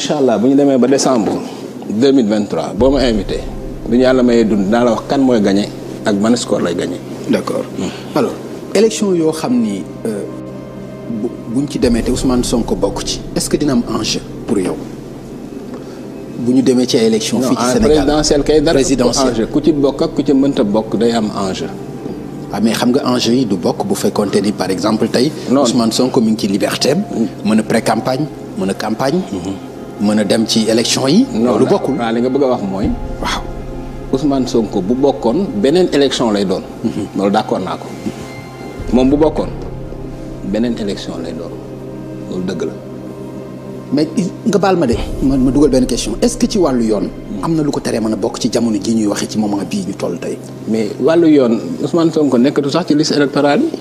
incha allah bu ñu demee ba décembre 2023 boo ma invité bu ñu yàlla mayee dund naa la wax kan mooy gagné ak ban score lay gagné. d'accord alors élection yoo xam ni buñ ci demee te Ousmane Sonko bokk ci est-ce que dina am enjeu pour yow bu ñu demee ci élection fii ci Sénégal présidentielle kay dara présidentielle enjeu ku ci bokk ak ku ci mënta bokk day am enjeu. mais xam nga enjeu yi du bokk bu fekkoonte ni par exemple tey. Ousmane Sonko mi ngi ci liberté mën a pré-campagne mën a campagne. mën a dem ci élection yi. loolu bokkul waaw li nga bëgg a wax mooy. waaw Ousmane Sonko bu bokkoon beneen élection lay doon. loolu d'accord naa ko moom bu bokkoon beneen élection lay doon loolu dëgg la. mais nga baal ma de ma dugal benn question est-ce que ci wàllu yoon. am na lu ko teree mën a bokk ci jamono ji ñuy waxee ci moment bii ñu toll tey. mais wàllu yoon Ousmane Sonko nekkatu sax ci liste électorale yi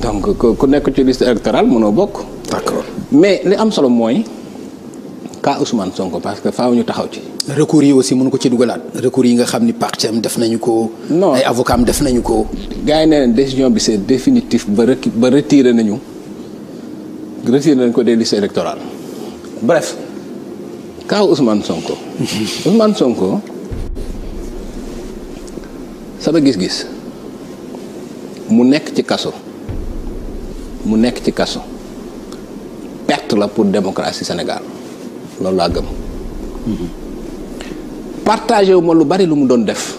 donc ku nekk ci liste électorale mënoo bokk. d'accord mais li am solo mooy cas Ousmane Sonko parce que faaw ñu taxaw ci. recours yi aussi mënu ko ci dugalaat recours yi nga xam ni parti am def nañu ko. non ay avocats am def nañu ko. gars yi nee nañ décision bi c'est définitif ba retiré nañu ko des listes électorales bref. cas Ousmane Sonko. Ousmane Sonko sama gis-gis mu nekk ci kaso perte la pour démocratie Sénégal loolu laa gëm. partagé wu ma lu bari lu mu doon def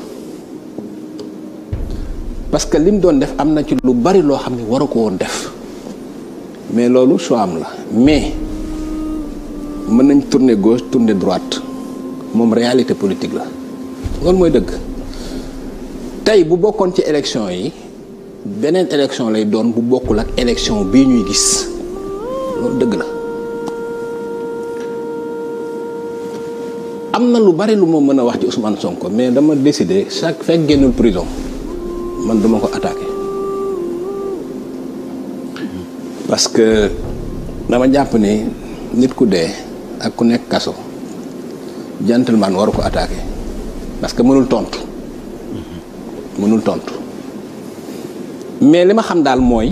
parce que li mu doon def am na ci lu bari loo xam ne waru ko woon def mais loolu choix am la mais. mën nañ tourner gauche tourner droite moom réalité politique la loolu mooy dëgg tey bu bokkoon ci élection yi beneen élection lay doon bu bokkul ak élection bii ñuy gis loolu dëgg la am na lu bari lu ma mën a wax ci Ousmane Sonko mais dama décider chaque fekk génnul prison man duma ko attaquer parce que dama jàpp ni nit ku dee ak ku nekk kaso gentleman waru ko attaqué parce que mënul tontu mais li ma xam daal mooy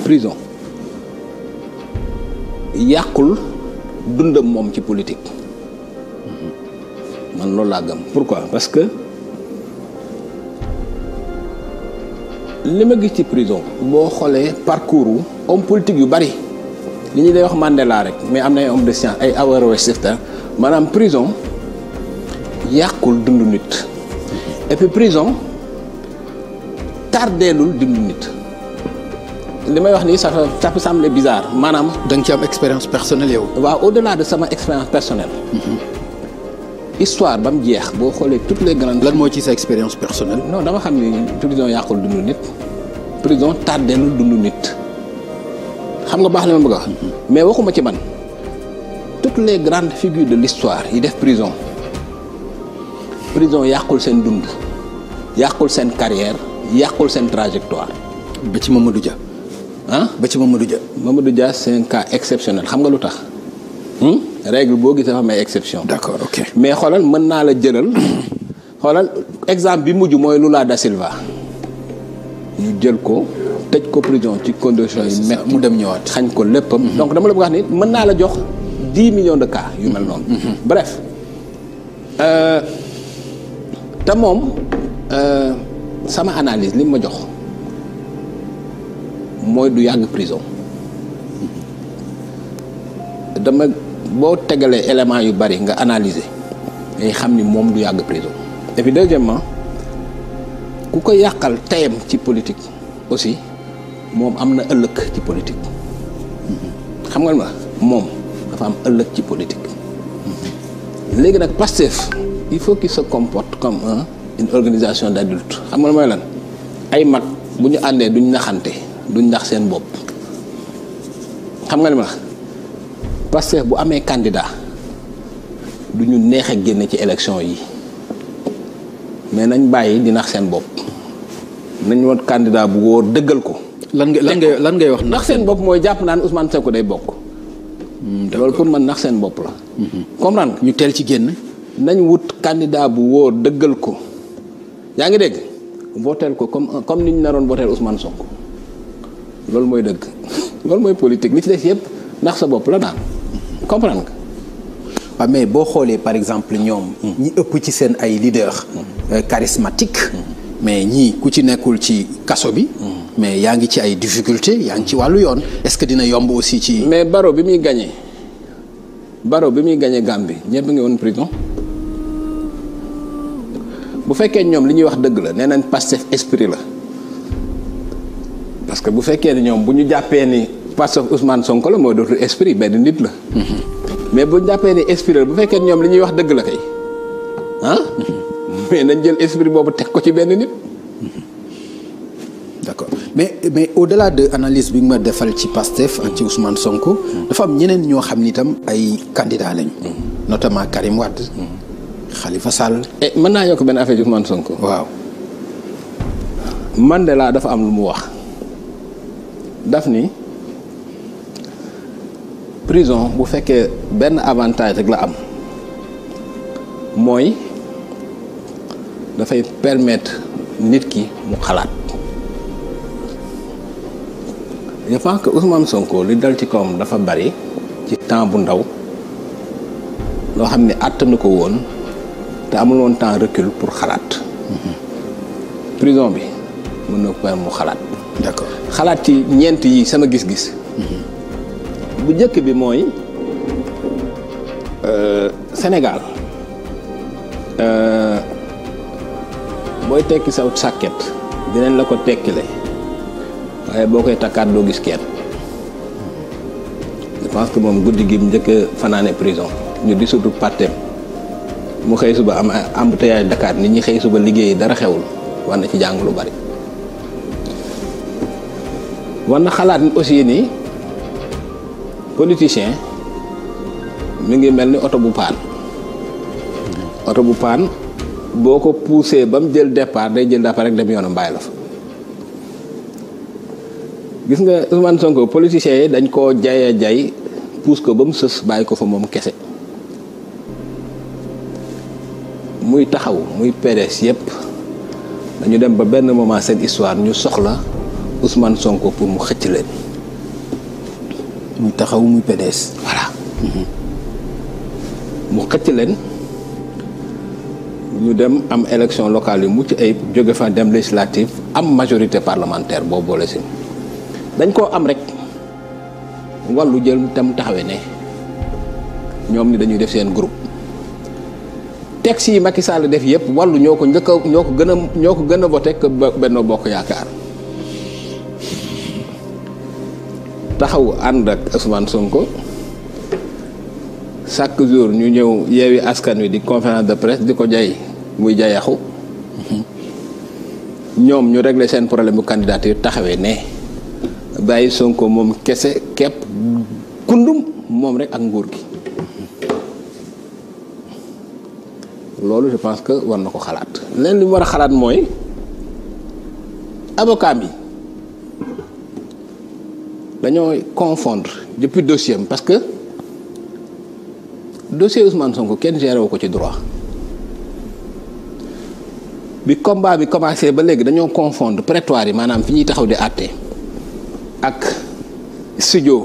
prison yàqul dundam moom ci politique man loolu laa gëm pourquoi parce que li ma gis ci prison boo xoolee parcours homme politique yu bari li ñu lay wax Mandela rek mais am na ay homme de science ay Averroès maanaam prison yàqul dundu nit et puis prison tardeelul dundu nit li may wax nii ça peut sembler bizarre maanaam. da nga ci am expérience personnelle yow. waaw au-delà de sama expérience personnelle. histoire ba mu jeex boo xoolee toutes les grandes. lan moo ci sa expérience personnelle. non dama xam ni prison yàqul dundu nit prison tardeelul dundu nit xam nga baax li ma bëgg a wax. mais waxuma ci man toutes les grandes figures de l'histoire yi def prison yàqul seen dund yàqul seen carrière yàqul seen trajectoire. ba ci Mamadou Dia. ba ci Mamadou Dia. Mamadou Dia c'est un cas exceptionnel xam nga lu tax. règle boo gis dafa am ay exception. d'accord ok mais xoolal mën naa la jëlal xoolal exemple bi mujj mooy Lula da Silva ñu jël ko tëj ko prison ci conditions yi métti mu dem ñëwaat xañ ko léppam. donc dama la bëgg wax ni mën naa la jox 10 millions de cas yu mel noonu. bref te moom sama analyse li ma jox mooy du yàgg prison dama. boo tegalee éléments yu bari nga analyser ngay xam ni moom du yàgg prison et puis deuxièmement ku ko yàqal tayam ci politique aussi moom am na ëllëg ci politique xam nga ma moom dafa am ëllëg ci politique léegi nag Pastef il faut qu'il se comporte comme une organisation d'adultes xam nga mooy lan ay mag bu ñu àndee duñ naxante duñ nax seen bopp xam nga li ma la Pastef bu amee candidat du ñu neex a génne ci élection yi mais nañ bàyyi di nax seen bopp nañ woon candidat bu wóor dëggal ko. lan ngay wax nax seen bopp mooy jàpp naan Ousmane Sonko day bokk. loolu pour man nax seen bopp la. comprendre ñu teel ci génn. nañ wut candidat bu wóor dëggal ko yaa ngi dégg votel ko comme ni ñu naroon votel Ousmane Sonko loolu mooy dëgg loolu mooy politique li ci des yëpp ndax sa bopp la daal comprendre nga. waaw mais boo xoolee par exemple ñoom. ñi ëpp ci seen ay leaders. charismatiques. mais ñii ku ci nekkul ci kaso bi. mais yaa ngi ci ay difficultés yaa ngi ci wàllu yoon est-ce que dina yomb aussi ci. mais Barrow bi muy gagné Gambie ñëpp ngi woon prison bu fekkee ñoom li ñuy wax dëgg la nee nañ Pastef esprit la parce que bu fekkee ni ñoom bu ñu jàppee ni Pastef Ousmane Sonko la mooy dootul esprit benn nit la. mais bu ñu jàppee ni esprit la bu fekkee ñoom li ñuy wax dëgg la kay mais nañ jël esprit boobu teg ko ci benn nit. d'accord mais au-delà de analyse bi nga ma defal ci Pastef ak ci Ousmane Sonko. dafa am ñeneen ñoo xam ni itam ay candidats lañu. notamment Karim Wade. Khalifa Sall. mën naa yokk benn affaire ci Ousmane Sonko. waaw. Mandela dafa am lu mu wax daf ni prison bu fekkee benn avantage rek la am mooy dafay permettre nit ki mu xalaat. je pense que Ousmane Sonko li dal ci kawam dafa bari ci temps bu ndaw loo xam ne àttanu ko woon te amul woon temps recul pour xalaat. prison bi mën na ko permettre mu xalaat. d'accord xalaat ci ñeent yi sama gis-gis. bu njëkk bi mooy Sénégal booy tekki saw sàkket dinañ la ko tekkile waaye boo koy takkaat doo gis kenn. je pense que moom guddi gi mu njëkk a fanaane prison ñu di surtout partem mu xëy suba am embouteillage Dakar nit ñi xëy suba liggéey dara xewul war na ci jàng lu bari. war na xalaat aussi ni politicien mi ngi mel ni oto bu paan. oto bu paan boo ko poussé ba mu jël départ day jël départ rek dem yoonam bàyyi la fa. gis nga Ousmane Sonko politiciens yi dañ koo jay pousse ko ba mu sës bàyyi ko fa moom kese. muy taxaw muy PDS yépp dañu dem ba benn moment seen histoire ñu soxla Ousmane Sonko pour mu xëcc leen. muy taxaw muy PDS. voilà. mu xëcc leen ñu dem am élection locale yu mucc ayib jóge fa dem législative am majorité parlementaire boo boole si dañ koo am rek wàllu jël tam taxawee ne ñoom ni dañuy def seen groupe. texte yi Macky Sall def yëpp wàllu ñoo ko njëkk a ñoo ko gën a voté que Benno Bokk Yaakaar taxaw ànd ak Ousmane Sonko chaque jour ñu ñëw Yewwi Askan Wi di conférence de presse di ko jay muy jayaxu ñoom ñu régler seen problème bu candidature taxawee ne bàyyi Sonko moom kese képp kundum moom rek ak nguur gi. loolu je pense que war na ko xalaat leen li mu war a xalaat mooy avocat bi dañoo confondre depuis dossier parce que dossier Ousmane Sonko kenn géré wu ko ci droit bi combat bi commencé ba léegi dañoo confondre prétoire yi maanaam fi ñuy taxaw di àtte ak studio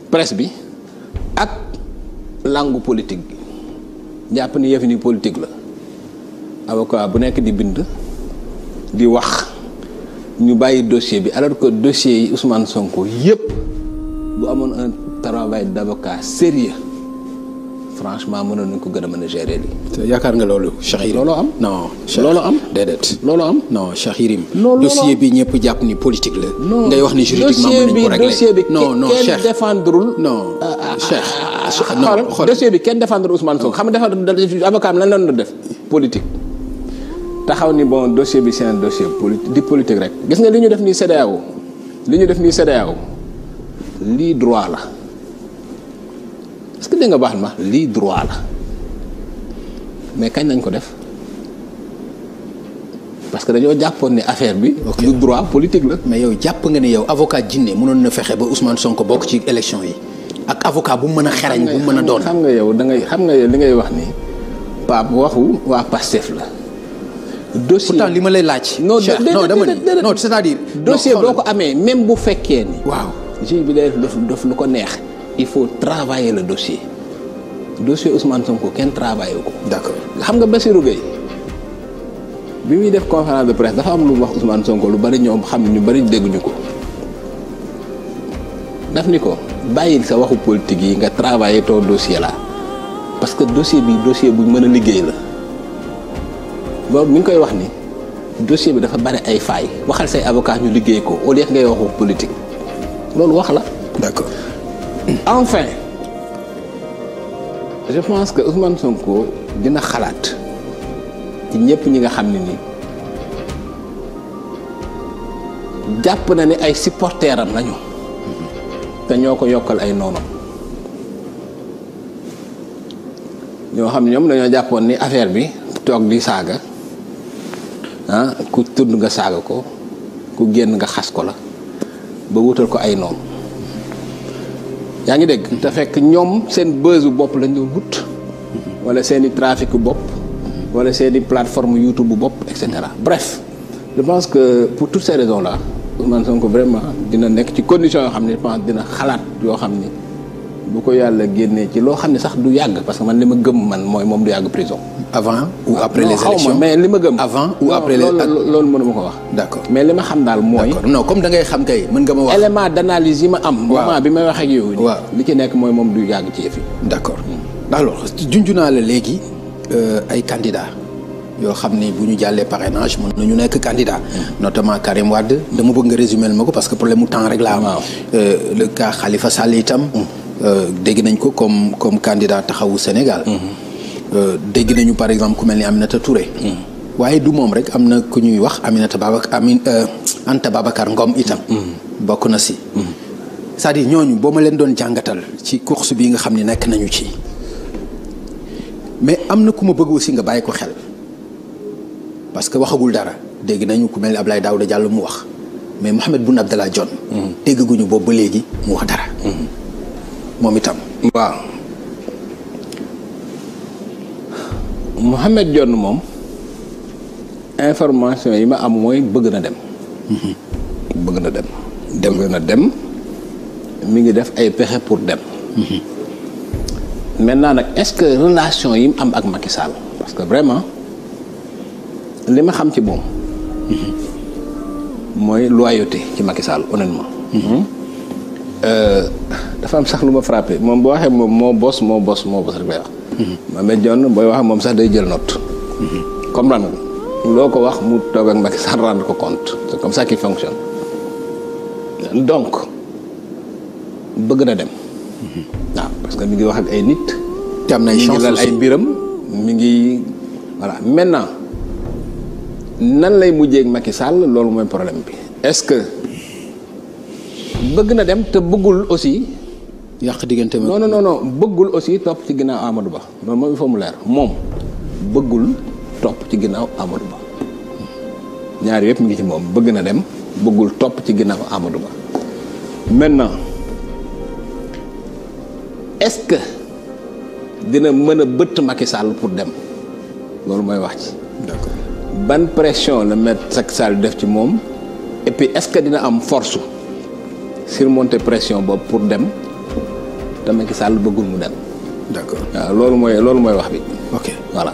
presse bi ak langue politique bi jàpp ni yëf ni politique la avocat bu nekk di bind di wax ñu bàyyi dossier bi alors que dossier yi Ousmane Sonko yëpp bu amoon un travail d'avocat sérieux franchement mënoon nañ ko gën a mën a gérer lii. yaakaar nga loolu Cheikh Yérim looloo am. non looloo am déedéet. looloo am non Cheikh Yérim. looloo dossier bi ñëpp jàpp ni politique la. non ngay wax ni juridiquement mën nañ ko régler. dossier bi non kenn Cheikh défendrul. non Cheikh. non xool dossier bi kenn défendre Ousmane Sonko xam nga avocat am lan la doon def politique. taxaw ni bon dossier bi c'est un dossier politique di politique rek gis nga li ñu def nii CEDEAO lii droit la est-ce que dégg nga baax ma lii droit la mais kañ nañ ko def parce que dañoo jàppoon ne affaire bi. du droit politique la. mais yow jàpp nga ne yow avocat jinne mënoon na fexe ba Ousmane Sonko bokk ci élection yi ak avocat bu mu mën a xarañ bu mu mën a doon. xam nga yow li ngay wax ni Pape waxu waa Pastef la dossier pourtant li ma lay laaj. non dama ni non c'est-à-dire. dossier boo ko amee même bu fekkee ni. waaw juge bi day def lu ko neex. il faut travailler le dossier Ousmane Sonko kenn travaillé ko. d'accord xam nga Bassirou Gueye bi muy def conférence de presse dafa am lu mu wax Ousmane Sonko lu bari ñoom xam ñu bari dégguñu ko daf ni ko bàyyil sa waxu politique yi nga travailler ton dossier là parce que dossier bi dossier bu mën a liggéey la boobu mi ngi koy wax ni dossier bi dafa bari ay failles waxal say avocat ñu liggéey ko au lieu ngay waxu politique loolu wax la. d'accord. Enfin je pense que Ousmane Sonko dina xalaat ci ñëpp ñi nga xam ne nii jàpp na ne ay supporters am lañu te ñoo ko yokkal ay noonam ñoo xam ne ñoom dañoo jàppoon ni affaire bi toog di saaga ku tudd nga saaga ko ku génn nga xas ko la ba wutal ko ay noonu. yaa ngi dégg te fekk ñoom seen buzz bopp lañ doon wut wala seen i trafic bopp wala seen i plateforme YouTube bopp et cetera bref je pense que pour toutes ces raisons là Ousmane Sonko vraiment dina nekk ci condition yoo xam ne je pense dina xalaat yoo xam ni bu ko yàlla génnee ci loo xam ne sax du yàgg parce que man li ma gëm man mooy moom du yàgg prison. avant ou après les élections mais li ma gëm. avant ou après les loolu mënuma ko wax. d'accord mais li ma xam daal mooy. non comme da ngay xam kay mën nga ma wax. élément d'analyse yi ma am. moment bi may wax ak yow. waaw li ci nekk mooy moom du yàgg ci yëf yi. d'accord alors junj naa la léegi ay candidats yoo xam ni bu ñu jàllee parrainage mën nañu nekk candidat. notamment Karim Wade dama bëgg nga résumer ma ko parce que problème mu temps rek la am. le cas Khalifa Sall itam. dégg nañ ko comme candidat taxawu Sénégal. dégg nañu par exemple ku mel ni Aminata Touré. waaye du moom rek am na ku ñuy wax Anta Babacar Ngom itam. bokk na si. c'est-à-dire ñooñu boo ma leen doon jàngatal ci course bi nga xam ne nekk nañu ci. mais am na ku ma bëgg aussi nga bàyyi ko xel parce que waxagul dara dégg nañu ku mel ni Abdoulaye Daouda Diallo mu wax mais Mahammed Boun Abdallah Dionne. déggaguñu boobu ba léegi mu wax dara. moom itam. waaw Mohamed Dionne moom information yi ma am mooy bëgg na dem. bëgg na dem mi ngi def ay pexe pour dem. maintenant nag est-ce que relation yi mu am ak Macky Sall parce que vraiment li ma xam ci moom. mooy loyauté ci Macky Sall honnêtement. dafa am sax lu ma frappé moom boo waxee moom moo bos rek lay wax. Mohamed Dionne booy wax moom sax day jël note. comprendre nga loo ko wax mu toog ak Macky Sall rendre ko compte c'est comme ça qu'il fonctionne donc bëgg na dem. waaw parce que mi ngi wax ak ay nit. te am na ay chance ay mbiram mi ngi voilà maintenant nan lay mujjee ak Macky Sall loolu mooy problème bi est-ce que. bëgg na dem te bëggul aussi. yàq diggante ma. non bëggul aussi topp ci ginnaaw Amadou Ba loolu moom il faut mu leer moom bëggul topp ci ginnaaw Amadou Ba ñaar yëpp mi ngi ci moom bëgg na dem bëggul topp ci ginnaaw Amadou Ba maintenant est-ce que dina mën a bëtt Macky Sall pour dem loolu mooy wax ci. d'accord ban pression la mettre Macky Sall def ci moom et puis est-ce que dina am force. surmonter pression boobu pour dem te Macky Sall bëggul mu dem. d'accord waaw loolu mooy wax bi. ok voilà.